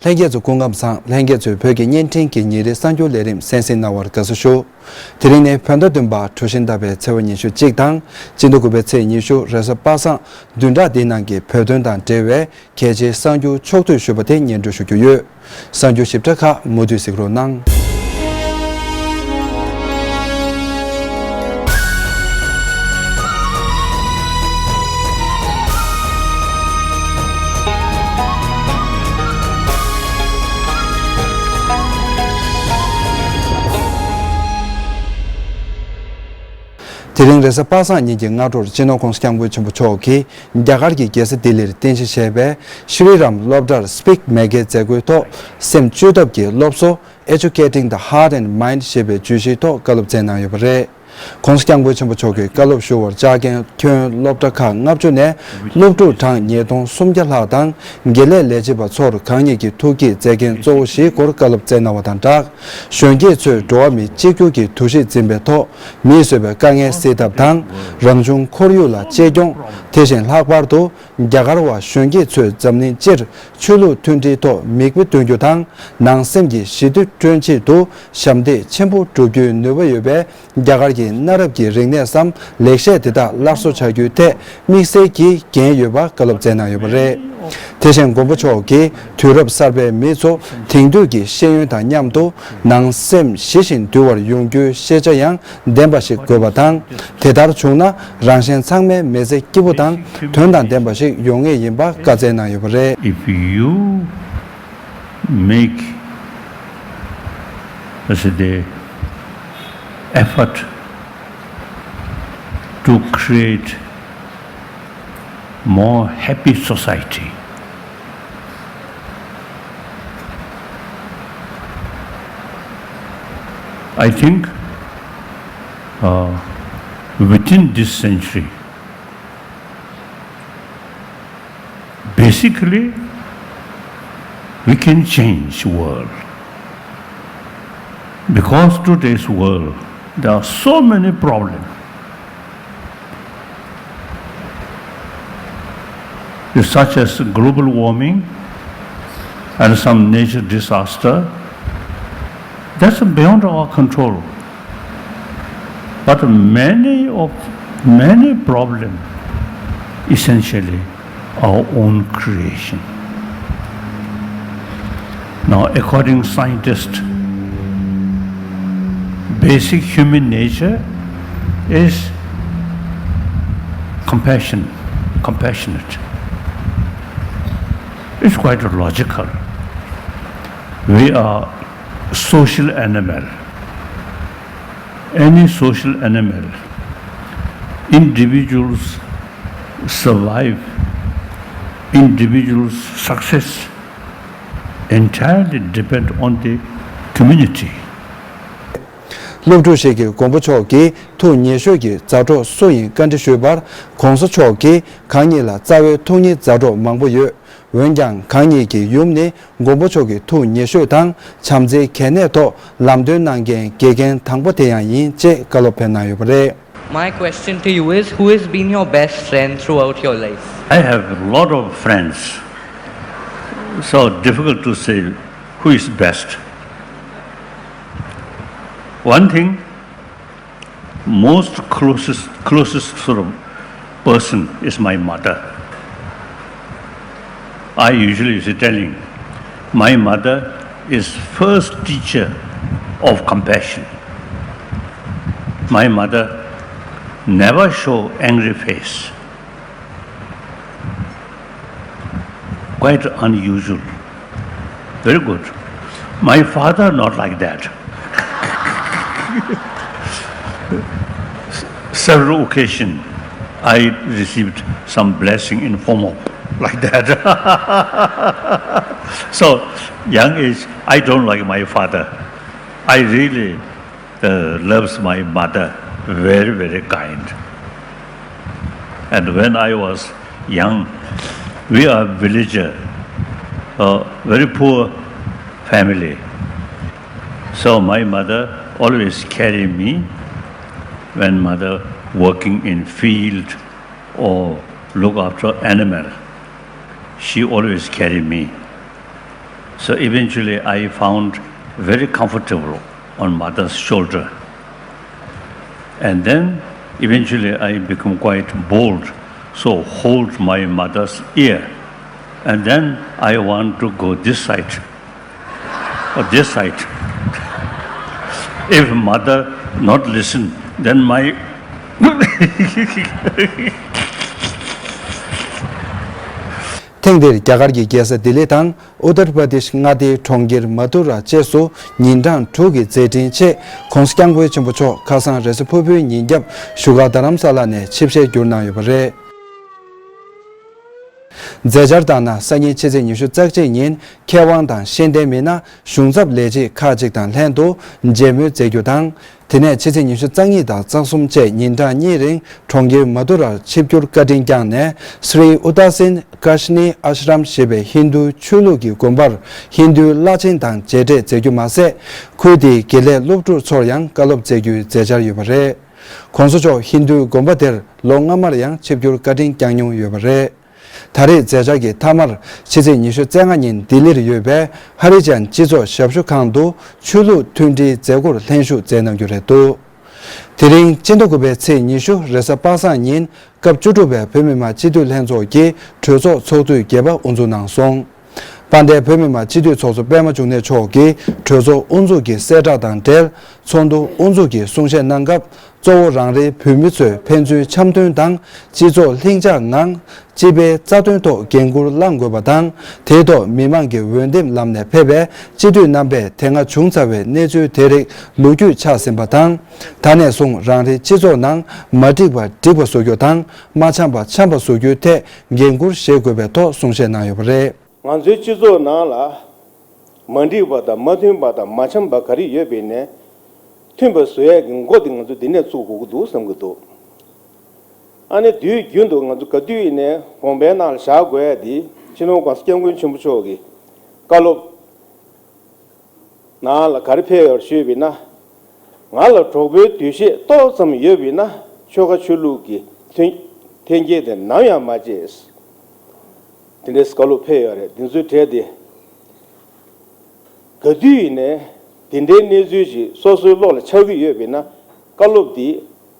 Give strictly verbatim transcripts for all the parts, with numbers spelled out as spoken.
ལྷན་རྒྱས་ཚོ་སྐུ་ཁམས་བཟང་། ལྷན་རྒྱས་ཚོས་བོད་ཀྱི་བརྙན་འཕྲིན་གྱི་ཉིན་རེའི་གསར་འགྱུར་ལས་རིམ་གསན་གཟིགས་གནང་བར་དགའ་བསུ་ཞུ། དེ་རིང་ནི་བོད་ཟླ་བདུན་པ་གྲུ་བཞི་ཟླ་བའི་ཚེས་པ་ཉི་ཤུ་གཅིག་དང་། སྤྱི་ཟླ་དགུ་པའི་ཚེས་ཉི་ཤུ་རེས་གཟའ་པ་སངས་བདུན་ཕྲག་འདིའི་ནང་གི་བོད་དོན་དང་འབྲེལ་བའི་གལ་ཆེའི་གསར་འགྱུར་ཕྱོགས་བསྡུས་ཞུས་པ་དེ་སྙན་སྒྲོན་ཞུ་རྒྱུ་ཡོད། གསར་འགྱུར་ཞིབ་ཕྲ་ཁག་མུ་མཐུད་གཟིགས་རོགས་གནང་། དེ་རིང་རེས་གཟའ་པ་སངས་ཉིན་གྱི་སྔ་དྲོར་སྤྱི་ནོར་༸གོང་ས་༸སྐྱབས་མགོན་ཆེན་པོ་མཆོག་གིས་རྒྱ་གར་གྱི་རྒྱལ་ས་ལྡི་ལིར་རྟེན་གཞི་བྱས་པའི་ཤྲི་རམ་སློབ་གྲྭར་Speak Meghalaya མཛད་སྒོའི་ཐོག་སེམས་བཅོས་ཐབས་ཀྱི་སློབ་གསོ། Educating the Heart and Mind ཞེས་པའི་བརྗོད་གཞིའི་ཐོག་བཀའ་སློབ་སྩལ་གནང་ཡོད་པ་རེད། ༸གོང་ས་༸སྐྱབས་མགོན་ཆེན་པོ་མཆོག་གིས་བཀའ་སློབ་ཞུ་བར་བཅར་མཁན་ཁྱོན་སློབ་གྲྭ་ཁག་ལྔ་བཅུ་ནས་སློབ་ཕྲུག་གྲངས་ཉིས་སྟོང་སུམ་བརྒྱ་ལྷག་དང་དགེ་ལས་ལས་བྱེད་པ་ཚོར་གང་ཉིད་ཀྱི་ཐུགས་བསྐྱེད་མཛད་འགན་གཙོ་བོ་བཞིའི་སྐོར་བཀའ་སློབ་སྩལ་གནང་བ་དང་སྦྲགས། གཞོན་སྐྱེས་ཚོས་འགྲོ་བ་མི་གཅིག་གྱུར་གྱི་འདུ་ཤེས་འཛིན་པའི་ཐོག་མིས་བཟོས་པའི་དཀའ་ངལ་སེལ་ཐབས་དང་། རང་བྱུང་ཁོར་ཡུག་ལ་གཅེས་སྐྱོང་། དེ་བཞིན་ལྷག་པར་དུ་རྒྱ་གར་བ་གཞོན་སྐྱེས་ཚོས་འཛམ་གླིང་སྤྱིར་ཆོས་ལུགས་མཐུན་སྒྲིལ་ཐོག་མིག་དཔེ་སྟོན་རྒྱུ་དང་། ནང་སེམས་ཀྱི་ཞི་བདེ་བསྐྲུན་ཆེད་དུ་ཞབས་འདེགས་ཆེན་པོ་སྒྲུབ་རྒྱུའི་ནུས་པ་ཡོད་པའི་རྒྱ་གར་གྱི་གནའ་རབས་ཀྱི་རིག་གནས་སམ་ལེགས་བཤད་དེ་དག་སླར་གསོ་བྱ་རྒྱུའི་ཐད་དམིགས་བསལ་གྱིས་འགན་ཡོད་པ་བཀའ་སློབ་སྩལ་གནང་ཡོད་པ་རེད། དེ་བཞིན་མགོན་པོ་མཆོག་གིས་དུས་རབས་གསར་པའི་མི་ཚོ་དེང་དུས་ཀྱི་ཤེས་ཡོན་དང་མཉམ་དུ་ནང་སེམས་ཞི་ཞིང་དུལ་བར་ཡོང་རྒྱུའི་ཤེས་བྱ་ཡང་ལྡན་པ་ཞིག་དགོས་པ་དང་། དེ་ལྟར་བྱུང་ན་རང་གཞན་ཚང་མའི་མི་ཚེ་སྐྱིད་པོ་དང་དོན་དང་ལྡན་པ་ཞིག་ཡོང་ངེས་ཡིན་པ་བཀའ་སྩལ་གནང་ཡོད་པ་རེད། If you make, let's say, the effort to create more happy society, I think, uh, within this century, basically, we can change world. Because today's world, there are so many problems, such as global warming and some nature disaster. That's beyond our control. But many of, many problems essentially our own creation. Now, according scientists, basic human nature is compassion, compassionate. It's quite logical. We are social animal. Any social animal, individuals' survive, individuals' success entirely depend on the community. སློབ་ཕྲུག་ཞིག་གིས་མགོན་པོ་མཆོག་གི་ཐུགས་ཉེ་ཤོས་ཀྱི་མཛའ་གྲོགས་སུ་ཡིན་བཀའ་འདྲི་ཞུས་པར། ༸གོང་ས་མཆོག་གིས་གང་ཉིད་ལ་རྩ་བའི་ཐུགས་ཉིད་མཛའ་གྲོགས་མང་པོ་ཡོད། འོན་ཀྱང་གང་ཉིད་ཀྱི་ཡུམ་ནི་མགོན་པོ་མཆོག་གི་ཐུགས་ཉེ་ཤོས་དང་། བྱམས་བརྩེའི་གལ་གནད་ཐོག་ལམ་སྟོན་གནང་མཁན་དགེ་རྒན་དང་པོ་དེ་ཡང་ཡིན་ཅེས་བཀའ་སློབ་ཕེབས་གནང་ཡོད་པ་རེད། My question to you is, who has been your best friend throughout your life? I have a lot of friends, so difficult to say who is best. One thing, most closest, closest sort of person is my mother. I usually used to telling, my mother is first teacher of compassion. My mother never show angry face. Quite unusual. Very good. My father not like that. Several occasion, I received some blessing in form of like that. So, young age, I don't like my father. I really uh, loves my mother, very, very kind. And when I was young, we are villager, a very poor family. So my mother always carry me when mother working in field or look after animal. She always carry me. So eventually I found very comfortable on mother's shoulder. And then eventually I become quite bold. So hold my mother's ear. And then I want to go this side or this side. If mother not listen, then my ཐེངས་འདིར་རྒྱ་གར་གྱི་རྒྱལ་ས་ལྡི་ལི་དང་། ཨུ་ཏར་པ་དིཤ་མངའ་སྡེའི་གྲོང་ཁྱེར་མ་དུ་ར་བཅས་སུ་ཉིན་གྲངས་དྲུག་གི་མཛད་འཕྲིན་ཆེད་༸གོང་ས་༸སྐྱབས་མགོན་ཆེན་པོ་མཆོག་ཁ་སང་རེས་གཟའ་ཕུར་བུའི་ཉིན་རྒྱབ་བཞུགས་སྒར་རྡ་རམ་ས་ལ་ནས་ཆིབས་ཞལ་བསྒྱུར་གནང་ཡོད་པ་རེད། མཛད་འཆར་ལྟར་ན། སང་ཉིན་ཕྱི་ཚེས་ཉི་ཤུ་རྩ་གཅིག་ཉིན་མཁས་དབང་དང་ཤེས་ལྡན་མི་སྣ་གཞུང་ཚབ་ལས་བྱེད་ཁག་ཅིག་དང་ལྷན་དུ་མཇལ་མོལ་མཛད་རྒྱུ་དང་། དེ་ནས་ཕྱི་ཚེས་ཉི་ཤུ་རྩ་གཉིས་དང་རྩ་གསུམ་བཅས་ཉིན་གྲངས་གཉིས་རིང་གྲོང་ཁྱེར་མ་དུ་རར་ཆིབས་བསྒྱུར་བཀའ་དྲིན་བསྐྱངས་ནས། སི་རི་ཨུ་ཏ་སིན་ཀ་ཤི་ནི་ཨ་ཤི་རམ་ཞེས་པའི་ཧིན་རྡུའི་ཆོས་ལུགས་ཀྱི་དགོན་པར་ཧིན་རྡུའི་བླ་ཆེན་དང་མཇལ་འཕྲད་མཛད་རྒྱུ་མ་ཟད། ཁུལ་དེའི་དགེ་ལས་སློབ་ཕྲུག་ཚོར་ཡང་བཀའ་སློབ་སྩལ་རྒྱུའི་མཛད་འཆར་ཡོད་པ་རེད། ༸གོང་ས་མཆོག་ཧིན་རྡུའི་དགོན་པ་དེར་ལོ་སྔ་མར་ཡང་ཆིབས་བསྒྱུར་བཀའ་དྲིན་བསྐྱངས་མྱོང་ཡོད་པ་རེད། ད་རེས་མཛད་འཆར་གྱི་མཐའ་མར་ཕྱི་ཚེས་ཉི་ཤུ་རྩ་ལྔ་ཉིན་ལྡི་ལིར་ཡོད་པའི་ཧ་རི་ཅན་སྤྱི་ཚོགས་ཞབས་ཞུ་ཁང་དུ་ཆོས་ལུགས་མཐུན་སྒྲིལ་མཛད་སྒོར་ལྷན་ཞུགས་མཛད་གནང་རྒྱུ་རེད་འདུག་དེ་རིང་སྤྱི་ཟླ་དགུ་པའི་ཚེས་ཉི་ཤུ་རེས་གཟའ་པ་སངས་ཉིན་སྐབས་བཅུ་དྲུག་པའི་བོད་མི་མང་སྤྱི་འཐུས་ལྷན་ཚོགས་ཀྱི་གྲོས་ཚོགས་ཚོགས་དུས་བརྒྱད་པ་དབུ་འཛུགས་གནང་སོང་། དཔལ་ལྡན་བོད་མི་མང་སྤྱི་འཐུས་ཚོགས་གཙོ་པད་མ་འབྱུང་གནས་མཆོག་གིས་གྲོས་ཚོགས་དབུ་འཛུགས་ཀྱི་གསལ་བསྒྲགས་དང་འབྲེལ་ཚོགས་འདུ་དབུ་འཛུགས་ཀྱི་གསུང་བཤད་གནང་སྐབས། གཙོ་བོ་རང་རེའི་བོད་མི་ཚོས་ཕན་ཚུན་འཆམ་མཐུན་དང་སྤྱི་ཚོགས་ལྷིང་འཇགས་ངང་སྤྱི་པའི་རྩ་དོན་ཐོག་འགན་འཁུར་བླང་དགོས་པ་དང་། དེའི་ཐོག་མི་མང་གི་འོས་འདེམས་ལམ་ནས་ཕེབས་པའི་སྤྱི་འཐུས་རྣམ་པས་དེ་སྔ་བྱུང་ཚར་བའི་གནས་ཚུལ་དེ་རིགས་ལོ་རྒྱུས་ཆགས་ཟིན་པ་དང་། ད་ནས་བཟུང་རང་རེའི་སྤྱི་ཚོགས་ནང་མ་འགྲིག་པ་འགྲིག་པ་བཟོ་རྒྱུ་དང་། མ་འཆམ་པ་འཆམ་པ་བཟོ་རྒྱུའི་ཐད་འགན་འཁུར་བཞེས་དགོས་པའི་ཐོག་གསུང་བཤད་གནང་ཡོད་པ་རེད། ང་ཚོའི་སྤྱི་ཚོགས་ནང་ལ་མ་འགྲིག་པ་དང་མ་མཐུན་པ་དང་མ་འཆམ་པ་ག་རེ་ཡོད་པ་ཡིན་ནའི་མཐུན་པ་བཟོ་ཡས་ཀྱི་འགོ་དེ་ང་ཚོ་འདི་ནས་བཙུགས་དགོས་ཀྱི་འདུག་བསམ་གྱི་འདུག་ཨ་ནི་དུས་རྒྱུན་དུ་ང་ཚོ་ག་དུས་ཡིན་ནའི་དགོངས་པའི་ནང་ལ་བཞག་དགོས་ཡ་དེ་སྤྱི་ནོར་༸གོང་ས་༸སྐྱབས་མགོན་ཆེན་པོ་མཆོག་གི་བཀའ་སློབ་ནང་ལ་ག་རེ་ཕེབས་ཡོད་ཞུས་པ་ཡིན་ན། ང་ལ་གྲོགས་པོའི་འདུ་ཤེས་ཏོག་ཙམ་ཡོད་པ་ཡིན་ན་ཆོལ་ཁ་ཆོས་ལུགས་ཀྱི་མཐུན་འཐེན་འཁྱེར་དེ་ནམ་ཡང་མ་བརྗེད། དེ་འདྲའི་བཀའ་སློབ་ཕེབས་ཡོད་རེད། དེ་ཚོའི་གྲས་དེ་ག་དུས་ཡིན་ནའི་དེ་འདྲའི་གནས་ཚུལ་ཞིག་སོ་སོའི་བློ་ལ་འཆར་གྱི་ཡོད་པ་ཡིན་ན། བཀའ་སློབ་འདི་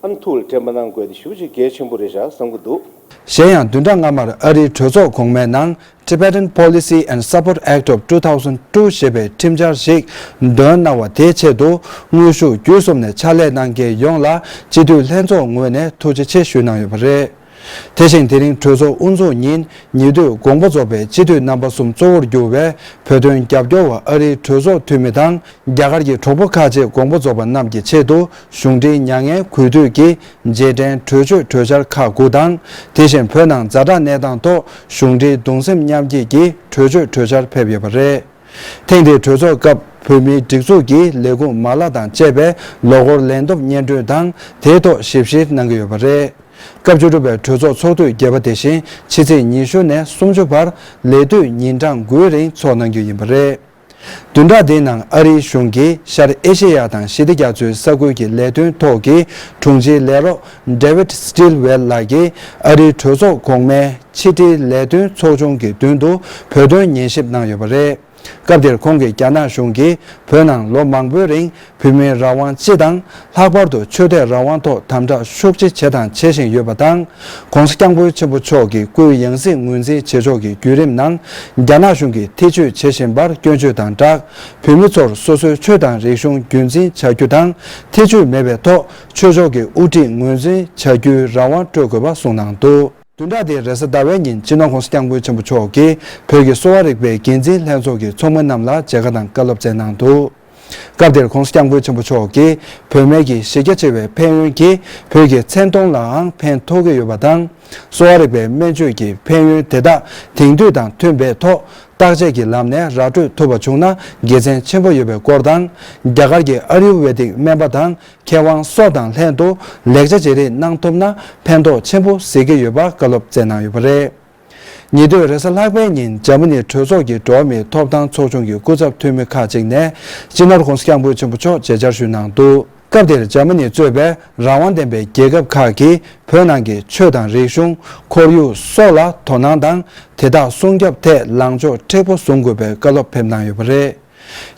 ཨ་ནི་ཐུགས་ལ་དྲན་པ་གནང་དགོས་དེ་ཞེ་པོ་ཅིག་གལ་ཆེན་པོ་རེད་ཤག་བསམ་གྱི་འདུག་གཞན་ཡང་བདུན་ཕྲག་སྔ་མར་ཨ་རིའི་གྲོས་ཚོགས་གོང་མའི་ནང་Tibetan Policy and Support Act of two thousand two ཞེས་པའི་ཁྲིམས་འཆར་ཞིག་འདོན་གནང་བ་དེའི་ཆེད་དུ་དངོས་ཤུགས་བརྒྱུད་གསུམ་ནས་ཕྱག་ལས་གནང་མཁན་ཡོངས་ལ་སྤྱི་འཐུས་ལྷན་ཚོགས་ངོས་ནས་ཐུགས་རྗེ་ཆེ་ཞུས་གནང་ཡོད་པ་རེད། དེ་བཞིན་དེ་རིང་གྲོས་ཚོགས་དབུ་འཛུགས་ཉིན་ཉེ་དུས་དགོངས་པ་རྫོགས་པའི་སྤྱི་འཐུས་རྣམ་པ་གསུམ་གཙོ་བོར་གྱུར་བའི་བོད་དོན་རྒྱབ་སྐྱོར་བ་ཨ་རིའི་གྲོས་ཚོགས་འཐུས་མི་དང་། རྒྱ་གར་གྱི་གྲོགས་པོ་ཁག་ཅིག་དགོངས་པ་རྫོགས་པ་རྣམས་ཀྱི་ཆེད་དུ་གཞུང་འབྲེལ་མྱ་ངན་གུས་འདུད་ཀྱིས་རྗེས་དྲན་གྲོས་ཆོད་གྲོས་འཆར་ཁག་དགུ་དང་། དེ་བཞིན་བོད་ནང་ཛ་དྲག་གནས་སྟངས་ཐོག་གཞུང་འབྲེལ་གདུང་སེམས་མཉམ་སྐྱེད་ཀྱི་གྲོས་ཆོད་གྲོས་འཆར་ཕེབས་ཡོད་པ་རེད། ཐེངས་འདིའི་གྲོས་ཚོགས་སྐབས་བོད་མིའི་སྒྲིག་འཛུགས་ཀྱི་ལས་ཁུངས་མ་ལག་དང་བཅས་པའི་ལོ་འཁོར་ལས་བསྡོམས་སྙན་སྒྲོན་དང་དེའི་ཐོག་ཞིབ་བཤེར་གནང་གི་ཡོད་པ་རེད། སྐབས་བཅུ་དྲུག་པའི་གྲོས་ཚོགས་ཚོགས་དུས་བརྒྱད་པ་དེ་བཞིན་ཕྱི་ཚེས་ཉི་ཤུ་ནས་སུམ་ཅུ་བར་ལས་དུས་ཉིན་གྲངས་དགུའི་རིང་འཚོགས་གནང་རྒྱུ་ཡིན་པ་རེད། བདུན་ཕྲག་འདིའི་ནང་ཨ་རིའི་གཞུང་གིས་ཤར་ཨེ་ཤེ་ཡ་དང་ཞི་བདེ་རྒྱ་མཚོའི་ས་ཁུལ་གྱི་ལས་དོན་ཐོག་གི་དྲུང་ཆེའི་ལས་རོགས་David Stilwell ལགས་ཀྱིས་ཨ་རིའི་གྲོས་ཚོགས་གོང་མའི་ཕྱི་དྲིལ་ལས་དོན་ཚོགས་ཆུང་གི་མདུན་དུ་བོད་དོན་ཉན་ཞིབ་གནང་ཡོད་པ་རེད། སྐབས་དེར་ཁོང་གིས་རྒྱ་ནག་གཞུང་གིས་བོད་ནང་ལོ་མང་པོའི་རིང་བོད་མིའི་རང་དབང་སྤྱི་དང་། ལྷག་པར་དུ་ཆོས་དད་རང་དབང་ཐོག་དམ་དྲག་ཤུགས་ཆེ་བྱས་དང་བྱེད་བཞིན་ཡོད་པ་དང་། ༸གོང་ས་༸སྐྱབས་མགོན་ཆེན་པོ་མཆོག་གི་སྐུའི་ཡང་སྲིད་ངོས་འཛིན་བྱེད་ཕྱོགས་ཀྱི་བརྒྱུད་རིམ་ནང་། རྒྱ་ནག་གཞུང་གིས་ཐེ་བྱུས་བྱེད་བཞིན་པར་སྐྱོན་བརྗོད་དང་སྦྲགས། བོད་མི་ཚོར་སོ་སོའི་ཆོས་དང་རིག་གཞུང་རྒྱུན་འཛིན་བྱ་རྒྱུ་དང་། ཐེ་བྱུས་མེད་པའི་ཐོག་ཆོས་ཕྱོགས་ཀྱི་དབུ་ཁྲིད་ངོས་འཛིན་བྱ་རྒྱུའི་རང་དབང་སྤྲོད་དགོས་པ་གསུངས་གནང་འདུག་བདུན་ཕྲག་འདིའི་རེས་གཟའ་ཟླ་བའི་ཉིན་སྤྱི་ནོར་༸གོང་ས་༸སྐྱབས་མགོན་ཆེན་པོ་མཆོག་གིས་བོད་ཀྱི་གསོ་བ་རིག་པའི་འགན་འཛིན་ལྷན་ཚོགས་ཀྱི་ཚོགས་མི་རྣམས་ལ་མཇལ་ཁ་དང་བཀའ་སློབ་སྩལ་གནང་འདུག་སྐབས་དེར་༸གོང་ས་༸སྐྱབས་མགོན་ཆེན་པོ་མཆོག་གིས་བོད་སྨན་གྱི་གཞི་རྒྱ་ཆེ་བའི་ཕན་ཡོན་གྱིས་བོད་ཀྱི་མཚན་མཐོང་ལའང་ཕན་ཐོགས་ཀྱི་ཡོད་པ་དང་། གསོ་བ་རིག་པའི་སྨན་བཅོས་ཀྱི་ཕན་ཡོན་དེ་དག་དེང་དུས་དང་མཐུན་པའི་ཐོག་བརྟག་དཔྱད་ཀྱི་ལམ་ནས་ར་སྤྲོད་ཐུབ་པ་བྱུང་ན་དགེ་མཚན་ཆེན་པོ་ཡོད་པའི་སྐོར་དང་། རྒྱ་གར་གྱི་ཨ་ཡུར་ཝེ་དིག་སྨན་པ་དང་། མཁས་དབང་སོགས་དང་ལྷན་དུ་ལེགས་ཆ་བརྗེ་རེས་གནང་ཐུབ་ན་ཕན་ཐོགས་ཆེན་པོ་གཟིགས་ཀྱི་ཡོད་པ་བཀའ་སློབ་སྩལ་གནང་ཡོད་པ་རེད། ཉེ་དུས་རེས་གཟའ་ལྷག་པའི་ཉིན་འཇར་མ་ནིའི་གྲོས་ཚོགས་ཀྱི་འགྲོ་བ་མིའི་ཐོབ་ཐང་ཚོགས་ཆུང་གི་སྐུ་ཚབ་འཐུས་མི་ཁག་ཅིག་ནས་སྤྱི་ནོར་༸གོང་ས་༸སྐྱབས་མགོན་ཆེན་པོ་མཆོག་མཇལ་བཅར་ཞུས་གནང་འདུག་སྐབས་དེར་འཇར་མ་ནི་གཙོས་པའི་རང་དབང་ལྡན་པའི་རྒྱལ་ཁབ་ཁག་གིས་བོད་ནང་གི་ཆོས་དང་རིག་གཞུང་། ཁོར་ཡུག་སོགས་ལ་དོ་སྣང་དང་། དེ་དག་སྲུང་སྐྱོབ་ཐད་ལངས་ཕྱོགས་མཁྲེགས་པོ་བཟུང་དགོས་པའི་བཀའ་སློབ་ཕེབས་གནང་ཡོད་པ་རེད།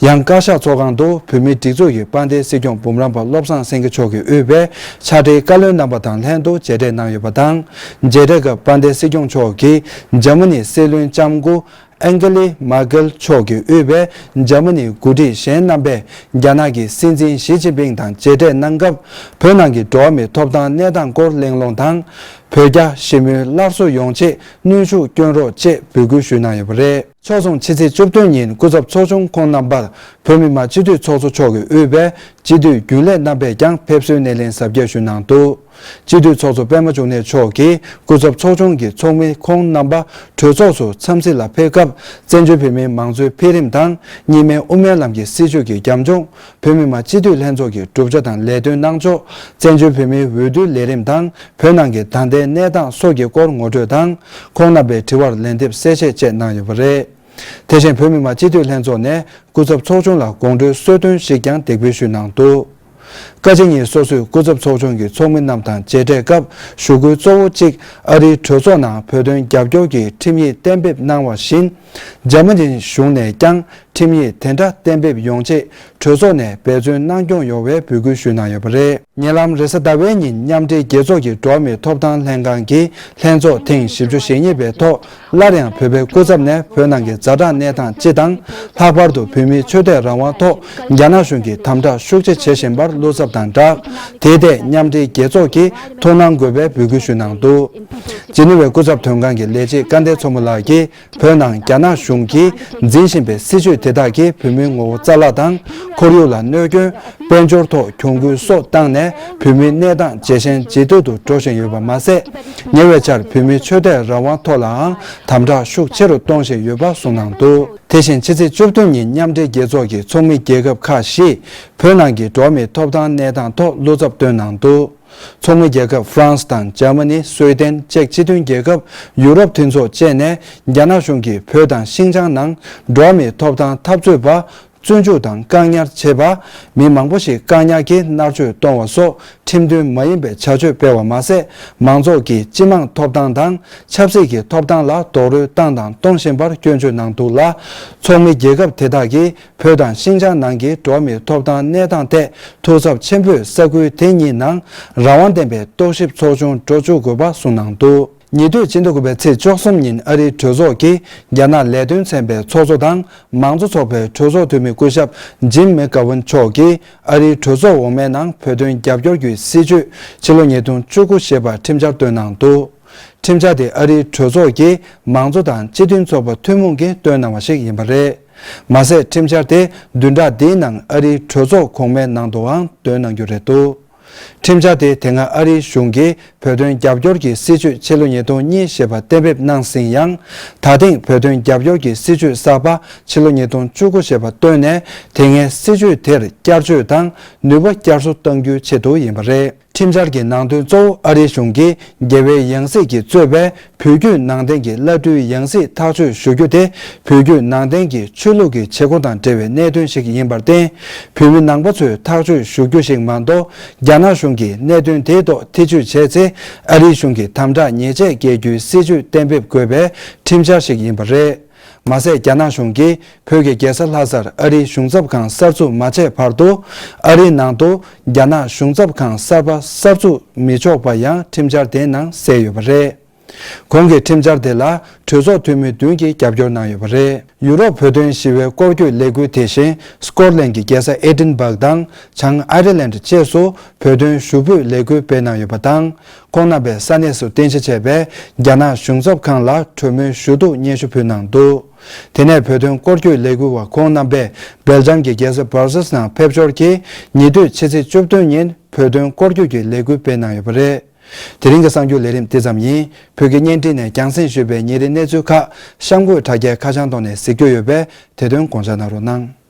ཡང་བཀའ་ཤག་ཚོགས་ཁང་དུ་བོད་མིའི་སྒྲིག་འཛུགས་ཀྱི་དཔལ་ལྡན་སྲིད་སྐྱོང་འབུམ་རམས་པ་བློ་བཟང་སེང་གེ་མཆོག་གིས་དབུས་པའི་ཕྱག་སྦྲེལ་བཀའ་བློན་རྣམ་པ་དང་ལྷན་དུ་མཇལ་འཕྲད་གནང་ཡོད་པ་དང་། མཇལ་འཕྲད་སྐབས་དཔལ་ལྡན་སྲིད་སྐྱོང་མཆོག་གིས་འཇར་མ་ནིའི་སྲིད་བློན་ལྕམ་སྐུ་ཨན་གྷེ་ལི་མར་ཀེལ་མཆོག་གིས་དབུས་པའི་འཇར་མ་ནིའི་འགོ་ཁྲིད་གཞན་རྣམ་པས་རྒྱ་ནག་གི་སྲིད་འཛིན་ཞི་ཅིན་ཕིང་དང་མཇལ་འཕྲད་གནང་སྐབས། བོད་ནང་གི་འགྲོ་བ་མིའི་ཐོབ་ཐང་གནས་སྟངས་སྐོར་གླེང་སློང་དང་། བོད་རྒྱ་ཞི་མོལ་སླར་གསོ་ཡོང་ཆེད་གནོན་ཤུགས་སྐྱོན་རོགས་ཅེས་འབོད་སྐུལ་ཞུས་གནང་ཡོད་པ་རེད། ཕྱོགས་མཚུངས་ཕྱི་ཚེས་བཅུ་བདུན་ཉིན་སྐུ་ཚབ་ཚོགས་ཆུང་ཁོང་རྣམ་པར་བོད་མི་མང་སྤྱི་འཐུས་ཚོགས་གཙོ་མཆོག་གིས་དབུས་པའི་སྤྱི་འཐུས་རྒྱུན་ལས་རྣམ་པས་ཀྱང་ཕེབས་བསུའི་སྣེ་ལེན་གཟབ་རྒྱས་ཞུས་གནང་འདུག་སྤྱི་འཐུས་ཚོགས་གཙོ་པད་མ་འབྱུང་གནས་མཆོག་གིས་སྐུ་ཚབ་ཚོགས་ཆུང་གི་ཚོགས་མི་ཁོང་རྣམ་པ་གྲོས་ཚོགས་སུ་འཚམས་གཟིགས་ལ་ཕེབས་སྐབས། བཙན་བྱོལ་བོད་མིའི་མང་གཙོའི་འཕེལ་རིམ་དང་། གཉིས་སྨན་དབུ་མའི་ལམ་གྱི་སྲིད་བྱུས་ཀྱི་རྒྱབ་ལྗོངས། བོད་མི་མང་སྤྱི་འཐུས་ལྷན་ཚོགས་ཀྱི་གྲུབ་ཆ་དང་ལས་དོན་གནང་ཕྱོགས། བཙན་བྱོལ་བོད་མིའི་འོས་བསྡུའི་ལས་རིམ་དང་། བོད་ནང་གི་ད་ལྟའི་གནས་སྟངས་སོགས་ཀྱི་སྐོར་ངོ་སྤྲོད་དང་། ཁོང་རྣམ་པའི་དྲི་བར་ལན་འདེབས་གསལ་བཤད་བཅས་གནང་ཡོད་པ་རེད། དེ་བཞིན་བོད་མི་མང་སྤྱི་འཐུས་ལྷན་ཚོགས་ནས་སྐུ་ཚབ་ཚོགས་ཆུང་ལ་དགོང་དྲོའི་གསོལ་སྟོན་ཞིག་ཀྱང་འདེགས་འབུལ་ཞུས་གནང་འདུག་བཀའ་སྤྱི་གཉིས་སོ་སོའི་སྐུ་ཚབ་ཚོགས་ཆུང་གི་ཚོགས་མི་རྣམས་དང་མཇལ་འཕྲད་སྐབས། ཞུ་སྐུལ་གཙོ་བོ་གཅིག་ཨ་རིའི་གྲོས་ཚོགས་ནང་བོད་དོན་རྒྱབ་སྐྱོར་གྱི་ཁྲིམས་ཡིག་གཏན་འབེབས་གནང་བ་བཞིན། འཇར་མ་ནི་གཞུང་ནས་ཀྱང་ཁྲིམས་ཡིག་དེ་འདྲ་གཏན་འབེབས་ཡོང་ཆེད་གྲོས་ཚོགས་ནས་འབད་བརྩོན་གནང་སྐྱོང་ཡོང་བའི་འབོད་སྐུལ་ཞུས་གནང་ཡོད་པ་རེད། ཉེ་ལམ་རེས་གཟའ་ཟླ་བའི་ཉིན་མཉམ་འབྲེལ་རྒྱལ་ཚོགས་ཀྱི་འགྲོ་བ་མིའི་ཐོབ་ཐང་ལྷན་ཁང་གི་ལྷན་ཚོགས་ཐེངས་བཞི་བཅུ་ཞེ་གཉིས་པའི་ཐོག་སླར་ཡང་བོད་པའི་སྐུ་ཚབ་ནས་བོད་ནང་གི་ཛ་དྲག་གནས་སྟངས་སྤྱི་དང་། ལྷག་པར་དུ་བོད་མིའི་ཆོས་དད་རང་དབང་ཐོག་རྒྱ་ནག་གཞུང་གིས་དམ་དྲག་ཤུགས་ཆེ་བྱེད་བཞིན་པར་བློ་འཚབ་དང་སྦྲགས། དེའི་ཐད་མཉམ་འབྲེལ་རྒྱལ་ཚོགས་ཀྱིས་ཐུགས་སྣང་དགོས་པའི་འབོད་སྐུལ་ཞུས་གནང་འདུག་ཇི་ནི་ཝའི་སྐུ་ཚབ་དོན་ཁང་གི་ལས་བྱེད་སྐལ་ལྡན་མཚོ་མོ་ལགས་ཀྱིས། བོད་ནང་རྒྱ་ནག་གཞུང་གིས་འཛིན་བཞིན་པའི་སྲིད་བྱུས་དེ་དག་གིས་བོད་མིའི་ངོ་བོ་རྩ་བརླག་དང་། ཁོར་ཡུག་ལ་གནོད་སྐྱོན། དཔལ་འབྱོར་ཐོག་གྱོང་གུན་སོགས་བཏང་ནས། བོད་མིའི་གནས་སྟངས་ཇེ་ཞན་ཇེ་སྡུག་ཏུ་འགྲོ་བཞིན་ཡོད་པ་མ་ཟད། ཉེ་བའི་ཆར་བོད་མིའི་ཆོས་དད་རང་དབང་ཐོག་ལའང་དམ་དྲག་ཤུགས་ཆེ་རུ་གཏོང་བཞིན་ཡོད་པ་གསུངས་གནང་འདུག་དེ་བཞིན་ཕྱི་ཚེས་བཅུ་བདུན་ཉིན་མཉམ་འབྲེལ་རྒྱལ་ཚོགས་ཀྱི་ཚོགས་མི་རྒྱལ་ཁབ་ཁག་བཞིས་བོད་ནང་གི་འགྲོ་བ་མིའི་ཐོབ་ཐང་གནས་སྟངས་ཐོག་བློ་འཚབ་བཏོན་གནང་འདུག་ཚོགས་མི་རྒྱལ་ཁབ་ཧྥ་རན་སི་དང་འཇར་མ་ནི། སུའེ་ཏན་བཅས་སྤྱི་མཐུན་རྒྱལ་ཁབ། ཡུ་རོབ་མཐུན་ཚོགས་བཅས་ནས་རྒྱ་ནག་གཞུང་གིས་བོད་དང་ཤིན་ཅང་ནང་འགྲོ་བ་མིའི་ཐོབ་ཐང་འཐབ་རྩོད་པ་བཙོན་འཇུག་དང་བཀག་ཉར་བྱས་པ། མི་མང་པོ་ཞིག་བཀག་ཉར་གྱིས་མནར་གཅོད་གཏོང་བ་སོགས་ཁྲིམས་མཐུན་མ་ཡིན་པའི་བྱ་སྤྱོད་སྤེལ་བ་མ་ཟད། མང་ཚོགས་ཀྱི་སྤྱི་དམངས་ཐོབ་ཐང་དང་ཆབ་སྲིད་ཀྱི་ཐོབ་ཐང་ལ་རྡོག་རོལ་བཏང་དང་གཏོང་བཞིན་པར་སྐྱོན་བརྗོད་གནང་འདུག་ལ། ཚོགས་མི་རྒྱལ་ཁབ་དེ་དག་གིས། བོད་དང་ཤིན་ཅང་ནང་གི་འགྲོ་བ་མིའི་ཐོབ་ཐང་གནས་སྟངས་ཐད་ཐུགས་འཚབ་ཆེན་པོས་ས་ཁུལ་དེ་གཉིས་ནང་རང་དབང་ལྡན་པའི་རྟོག་ཞིབ་ཚོགས་ཆུང་འགྲོ་བཅུག་དགོས་པ་གསུངས་གནང་འདུག་ཉེ་དུས་སྤྱི་ཟླ་དགུ་པའི་ཚེས་བཅུ་གསུམ་ཉིན་ཨ་རིའི་གྲོས་ཚོགས་ཀྱི་རྒྱ་ནག་ལས་དོན་ཚན་པའི་ཚོགས་གཙོ་དང་མང་གཙོ་ཚོགས་པའི་གྲོས་ཚོགས་འཐུས་མི་སྐུ་ཞབས་ཇིམ་མེག་གྷ་ཝན་མཆོག་གིས་ཨ་རིའི་གྲོས་ཚོགས་འོག་མའི་ནང་བོད་དོན་རྒྱབ་སྐྱོར་གྱི་སྲིད་བྱུས་ཕྱི་ལོ་ཉིས་སྟོང་བཅུ་དགུ་ཞེས་པ་ཁྲིམས་འཆར་བཏོན་གནང་འདུག་ཁྲིམས་འཆར་དེ་ཨ་རིའི་གྲོས་ཚོགས་ཀྱིས་མང་གཙོ་དང་སྤྱི་མཐུན་ཚོགས་པ་ཐུན་མོང་གིས་བཏོན་གནང་བ་ཞིག་ཡིན་པ་རེད། མ་ཟད། ཁྲིམས་འཆར་དེ་བདུན་ཕྲག་འདིའི་ནང་ཨ་རིའི་གྲོས་ཚོགས་གོང་མའི་ནང་དུའང་འདོན་གནང་རྒྱུ་རེད་འདུག་ཁྲིམས་འཆར་དེ་དེ་སྔ་ཨ་རིའི་གཞུང་གིས་བོད་དོན་རྒྱབ་སྐྱོར་གྱི་སྲིད་བྱུས་ཕྱི་ལོ་ཉིས་སྟོང་གཉིས་ཞེས་པ་གཏན་འབེབས་གནང་ཟིན་ཡང་། ད་ཐེངས་བོད་དོན་རྒྱབ་སྐྱོར་གྱི་སྲིད་བྱུས་གསར་པ་ཕྱི་ལོ་ཉིས་སྟོང་བཅུ་དགུ་ཞེས་པ་བཏོན་ནས། དེ་སྔའི་སྲིད་བྱུས་དེར་བསྐྱར་བཅོས་དང་ནུས་པ་བསྐྱར་གསོ་གཏང་རྒྱུའི་ཆེད་དུ་ཡིན་པ་རེད། ཁྲིམས་འཆར་གྱི་ནང་དོན་གཙོ་བོ་ཨ་རིའི་གཞུང་གིས་རྒྱལ་བའི་ཡང་སྲིད་ཀྱིས་གཙོས་པའི་བོད་བརྒྱུད་ནང་བསྟན་གྱི་བླ་སྤྲུལ་ཡང་སྲིད་ཐག་གཅོད་ཞུ་རྒྱུ་དེ། བོད་བརྒྱུད་ནང་བསྟན་གྱི་ཆོས་ལུགས་ཀྱི་བྱེད་སྒོ་དང་འབྲེལ་བའི་གནད་དོན་ཞིག་ཡིན་པར་བརྟེན། བོད་མི་ནང་པ་ཚོས་ཐག་གཅོད་ཞུ་རྒྱུ་ཞིག་མ་གཏོགས། རྒྱ་ནག་གཞུང་གིས་གནད་དོན་དེའི་ཐོག་ཐེ་བྱུས་བྱས་ཚེ། ཨ་རིའི་གཞུང་གིས་དམ་དྲག་ཉེས་ཆད་འགེལ་རྒྱུའི་སྲིད་བྱུས་གཏན་འབེབས་དགོས་པའི་ཁྲིམས་འཆར་ཞིག་ཡིན་པ་རེད། མ་ཟད། རྒྱ་ནག་གཞུང་གིས་བོད་ཀྱི་རྒྱལ་ས་ལྷ་སར་ཨ་རིའི་གཞུང་ཚབ་ཁང་གསར་འཛུགས་མ་བྱས་བར་དུ། ཨ་རིའི་ནང་དུ་རྒྱ་ནག་གཞུང་ཚབ་ཁང་གསར་པ་གསར་འཛུགས་མི་ཆོག་པ་ཡང་ཁྲིམས་འཆར་དེའི་ནང་གསལ་ཡོད་པ་རེད། གོང་གི་ཁྲིམས་འཆར་དེ་ལ་གྲོས་ཚོགས་འཐུས་མི་བདུན་གྱིས་རྒྱབ་སྐྱོར་གནང་ཡོད་པ་རེད། ཡུ་རོབ་བོད་དོན་ཞི་བའི་སྐོར་སྐྱོད་ལས་འགུལ། དེ་བཞིན་སྐོར་ལན་གྱི་རྒྱལ་ས་ཨེ་ཌིན་སྦག་དང་བྱང་ཨའི་རི་ལན་བཅས་སུ་བོད་དོན་ཞུ་འབོད་ལས་འགུལ་སྤེལ་གནང་ཡོད་པ་དང་། ཁོང་རྣམ་པས་ས་གནས་སུ་རྟེན་གཞི་བྱས་པའི་རྒྱ་ནག་གཞུང་ཚབ་ཁང་ལ་གྲོས་མོལ་ཞུ་གཏུག་སྙན་ཞུ་ཕུལ་གནང་འདུག་དེ་ནས་བོད་དོན་སྐོར་སྐྱོད་ལས་འགུལ་བ་ཁོང་རྣམ་པས་སྦེལ་ཇམ་གྱི་རྒྱལ་ས་སྦར་སེལ་ནང་ཕེབས་འབྱོར་གྱིས། ཉེ་དུས་ཕྱི་ཚེས་བཅུ་བདུན་ཉིན་བོད་དོན་སྐོར་སྐྱོད་ཀྱི་ལས་འགུལ་སྤེལ་གནང་ཡོད་པ་རེད། དེ་རིང་གི་གསར་འགྱུར་ལས་རིམ་འདི་ཙམ་ཡིན། བོད་ཀྱི་བརྙན་འཕྲིན་ནས་རྒྱང་སྲིང་ཞུས་པའི་ཉིན་རེའི་གནས་ཚུལ་ཁག་གཤམ་འཁོད་དྲ་རྒྱའི་ཁ་བྱང་ཐོག་ནས་གཟིགས་རྒྱུ་ཡོད་པས། དེ་དོན་དགོངས་འཇགས་གནང་རོགས་གནང་།